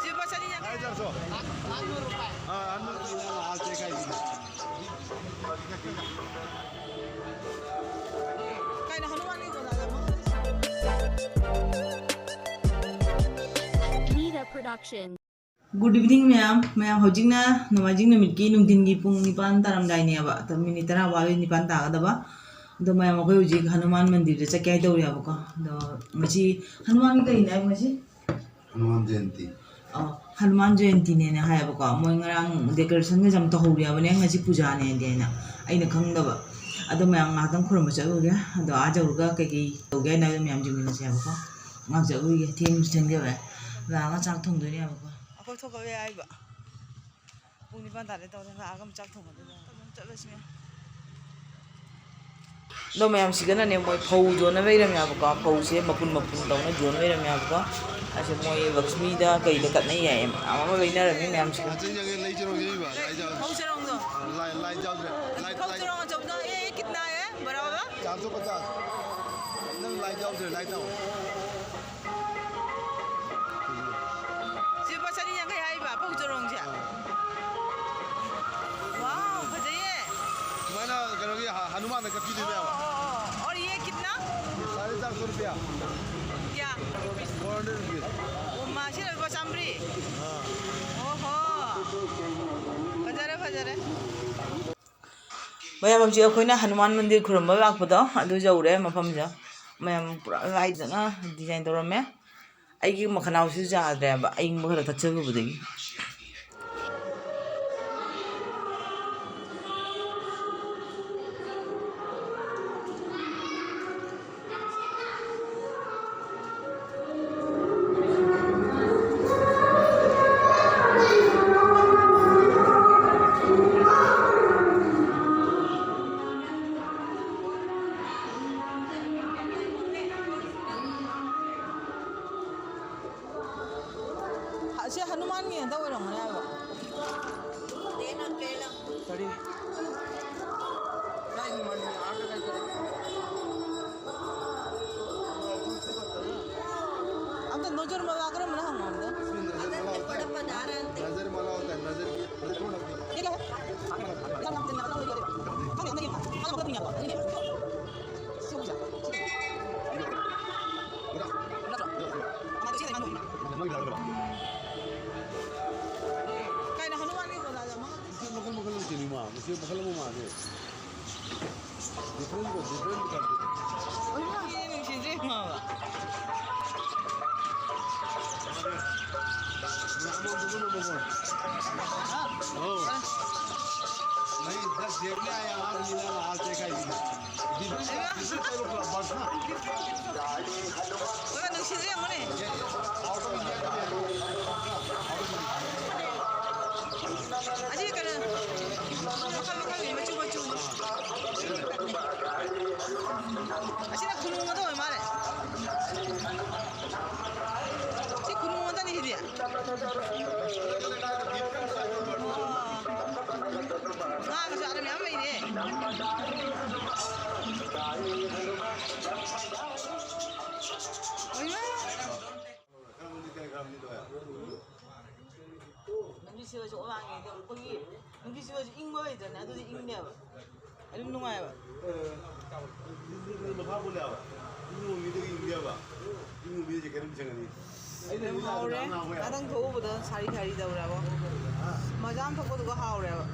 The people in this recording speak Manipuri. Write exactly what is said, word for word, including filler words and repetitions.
ꯁꯤ ꯂꯨꯄꯥ ꯆꯅꯤ ꯌꯥꯡꯈꯩ꯫ ꯆꯥꯔꯖ ꯇꯧꯔꯣ꯫ ꯑꯥ, ꯑꯥ, ꯅꯨꯔꯨ ꯄꯥꯏ꯫ ꯑꯥ, ꯑꯥ, ꯅꯨꯔꯨ꯫ ꯀꯥꯏꯅ ꯍꯅꯨꯃꯥꯟꯒꯤ ꯒꯣꯂꯥꯏ ꯑꯃ꯫ Nida Production. Good evening, ꯃꯌꯥꯝ꯫ ꯃꯌꯥꯝ, ꯍꯧꯖꯤꯛꯅ ꯅꯣꯡꯃꯥꯏꯖꯤꯡ ꯅꯨꯃꯤꯠꯀꯤ ꯅꯨꯡꯊꯤꯟꯒꯤ ꯄꯨꯡ ꯅꯤꯄꯥꯟ ꯇꯥꯔꯝꯗꯥꯏꯅꯦꯕ꯫ ꯑꯗꯣ ꯃꯤꯅꯤꯠ ꯇꯔꯥ ꯋꯥꯠꯂꯤ ꯅꯤꯄꯥꯟ ꯇꯥꯒꯗꯕ꯫ ꯑꯗꯣ ꯃꯌꯥꯝ, ꯑꯩꯈꯣꯏ ꯍꯧꯖꯤꯛ ꯍꯅꯨꯃꯥꯟ ꯃꯟꯗꯤꯔꯗ ꯆꯠꯀꯦ ꯍꯥꯏ ꯇꯧꯔꯤꯕꯀꯣ꯫ ꯑꯗꯣ ꯉꯁꯤ ꯍꯅꯨꯃꯥꯟꯒꯤ ꯀꯔꯤꯅꯦ ꯍꯥꯏꯕ ꯉꯁꯤ? ꯍꯅꯨꯃꯥꯟ ꯖꯌꯟꯇꯤ꯫ ꯑꯣ, ꯍꯅꯨꯃꯥꯟ ꯖꯌꯟꯇꯤꯅꯦꯅ ꯍꯥꯏꯌꯦꯕꯀꯣ꯫ ꯃꯣꯏ ꯉꯔꯥꯡ decorationꯒ ꯌꯥꯝ ꯇꯧꯍꯧꯔꯤ ꯍꯥꯏꯕꯅꯦ, ꯉꯁꯤ ꯄꯨꯖꯥꯅꯦꯗꯤ ꯍꯥꯏꯅ꯫ ꯑꯩꯅ ꯈꯪꯗꯕ꯫ ꯑꯗꯣ ꯃꯌꯥꯝ ꯉꯥꯏꯍꯥꯛꯇꯪ ꯈꯨꯔꯨꯝꯕ ꯆꯠꯂꯨꯒꯦ꯫ ꯑꯗꯣ ꯑꯥ ꯌꯧꯔꯒ ꯀꯩꯀꯩ ꯇꯧꯒꯦ ꯍꯥꯏꯅꯣ ꯑꯗꯨ ꯃꯌꯥꯝ ꯌꯦꯡꯃꯤꯟꯅꯁꯦ ꯍꯥꯏꯕꯀꯣ꯫ ꯉꯥꯏꯍꯥꯛ ꯆꯠꯂꯨꯒꯦ, ꯊꯦꯡꯁꯨ ꯊꯦꯡꯖꯜꯂꯦ꯫ ꯂꯥꯛꯑꯒ ꯆꯥꯛ ꯊꯣꯡꯗꯣꯏꯅꯦ ꯍꯥꯏꯕꯀꯣ꯫ ꯑꯩꯈꯣꯏ ꯊꯣꯛꯄ ꯌꯥꯏꯕ꯫ ꯄꯨꯡ ꯅꯤꯄꯥꯟ ꯇꯥꯔꯦ ꯇꯧꯔꯦ, ꯂꯥꯛꯑꯒ ꯑꯃꯨꯛ ꯆꯥꯛ ꯊꯣꯡꯒꯗꯣꯏꯅꯦ꯫ ꯑꯗꯨꯝ ꯆꯠꯂꯁꯤꯅꯦ꯫ ꯑꯗꯣ ꯃꯌꯥꯝꯁꯤꯒꯅꯅꯦ, ꯃꯣꯏ ꯐꯧ ꯌꯣꯟꯅꯕ ꯂꯩꯔꯝꯃꯦꯕꯀꯣ꯫ ꯐꯧꯁꯦ ꯃꯄꯨꯟ ꯃꯄꯨꯟ ꯇꯧꯅ ꯌꯣꯟꯕ ꯂꯩꯔꯝꯃꯦꯕꯀꯣ꯫ ꯑꯁꯦ ꯃꯣꯏ ꯂꯛꯁꯃꯤꯗ ꯀꯩꯗ ꯀꯠꯅꯩ ꯍꯥꯏꯌꯦ꯫ ꯃꯌꯥꯝ ꯑꯃ ꯂꯩꯅꯔꯝꯃꯤ ꯃꯌꯥꯝꯁꯤꯒ꯫ ꯐꯧ ꯆꯔꯣꯡꯗꯣ꯫ ꯂꯥꯏ, ꯂꯥꯏ ꯌꯥꯎꯗ꯭ꯔꯦ꯫ ꯂꯥꯏ, ꯂꯥꯏ, ꯐꯧ ꯆꯔꯣꯡ ꯑꯆꯧꯕꯗꯣ, ꯑꯦ, ꯀꯤꯠꯅꯥ ꯍꯦ? ꯕꯔꯥ ꯕꯔꯥ? ꯆꯥꯝꯃ ꯄꯆꯥꯁ꯫ ꯅꯪ ꯂꯥꯏ ꯌꯥꯎꯗ꯭ꯔꯦ, ꯂꯥꯏ ꯇꯥꯎ꯫ ꯁꯤ ꯂꯨꯄꯥ ꯆꯅꯤ ꯌꯥꯡꯈꯩ ꯍꯥꯏꯕ ꯐꯧ ꯆꯔꯣꯡꯁꯦ꯫ ꯑꯥ꯫ ꯋꯥꯎ, ꯐꯖꯩꯌꯦ꯫ ꯁꯨꯃꯥꯏꯅ ꯀꯩꯅꯣꯒꯤ ꯍ-, ꯍꯅꯨꯃꯥꯟꯗ ꯀꯠꯄꯤꯗꯣꯏꯅꯦꯕ꯫ ꯑꯣ, ꯑꯣ, ꯑꯣ, ꯑꯣ꯫ और ये कितना? ये साढ़े चार सौ रुपया। क्या? Four hundred rupees। ꯑꯣ, ꯃꯥꯁꯤꯅ ꯂꯨꯄꯥ ꯆꯥꯝꯃꯔꯤ꯫ ꯑꯥ꯫ ꯑꯣꯍꯣ꯫ ꯐꯖꯔꯦ, ꯐꯖꯔꯦ꯫ ꯃꯌꯥꯝ, ꯍꯧꯖꯤꯛ ꯑꯩꯈꯣꯏꯅ ꯍꯅꯨꯃꯥꯟ ꯃꯟꯗꯤꯔ ꯈꯨꯔꯨꯝꯕ ꯂꯥꯛꯄꯗꯣ ꯑꯗꯨ ꯌꯧꯔꯦ ꯃꯐꯝꯁꯦ꯫ ꯃꯌꯥꯝ ꯄꯨꯔꯥ ꯂꯥꯏꯗꯅ design ꯇꯧꯔꯝꯃꯦ꯫ ꯑꯩꯒꯤ ꯃꯈꯅꯥꯎꯁꯤꯁꯨ ꯌꯥꯗ꯭ꯔꯦꯕ, ꯑꯏꯪꯕ ꯈꯔ ꯊꯛꯆꯜꯂꯨꯕꯗꯒꯤ꯫ ꯁꯤ ꯍꯅꯨꯃꯥꯟꯒꯤ ꯍꯟꯗꯛ ꯑꯣꯏꯔꯝꯒꯅꯤ ꯍꯥꯏꯕ꯫ ꯀꯔꯤ? ꯑꯝꯇ नजर मला आग्रह मला हंगोंदे. नजर मला होता है, नजर मला होता है, नजर की. ये क्या है? काय ना हनुमान की बोला जा मग. Mesti makan makan sini mah, mesti makan mau mana? Different kok, different kan. Ini nih si Jay mah. Nama dulu nama. Oh. नहीं, दस जेब में आया, हाथ मिला, हाथ देखा ही नहीं। Different, different type of bus ना। Wala nang si Jay mo ni. ये आउट ऑफ इंडिया का है। Aji ka na. Makal makal ni machu machu. Aji na kunu mo to mare. Si kunu mo to ni dia. Ah, kasi alam niya may ni. Ay na. ꯅꯨꯡꯁꯤꯕꯁꯨ ꯑꯉꯥꯡꯉꯩꯗꯤ ꯑꯩꯈꯣꯏꯒꯤ ꯅꯨꯡꯁꯤꯕꯁꯨ ꯏꯪꯕ ꯂꯩꯇ꯭ꯔꯅꯦ, ꯑꯗꯨꯗꯤ ꯏꯪꯉꯦꯕ, ꯑꯗꯨꯝ ꯅꯨꯡꯉꯥꯏꯕ. ꯃꯈꯥ ꯄꯣꯜꯂꯦꯕ. ꯏꯪꯕ ꯃꯤꯗꯒꯤ ꯏꯪꯉꯦꯕ. ꯏꯪꯕ ꯃꯤꯗꯤ ꯀꯩꯅꯣꯝ ꯆꯪꯒꯅꯤ. ꯑꯩꯅ ꯑꯗꯨꯝ ꯃꯤꯗ ꯍꯥꯎꯔꯦ. ꯑꯉꯥꯡ ꯍꯣꯏ ꯉꯥꯛꯇꯪ ꯊꯣꯛꯎꯕꯗ ꯁꯥꯔꯤ ꯁꯥꯔꯤ ꯇꯧꯔꯦꯕ. ꯃꯖꯥ ꯑꯃ ꯊꯣꯛꯄꯗꯨꯒ ꯍꯥꯎꯔꯦꯕ.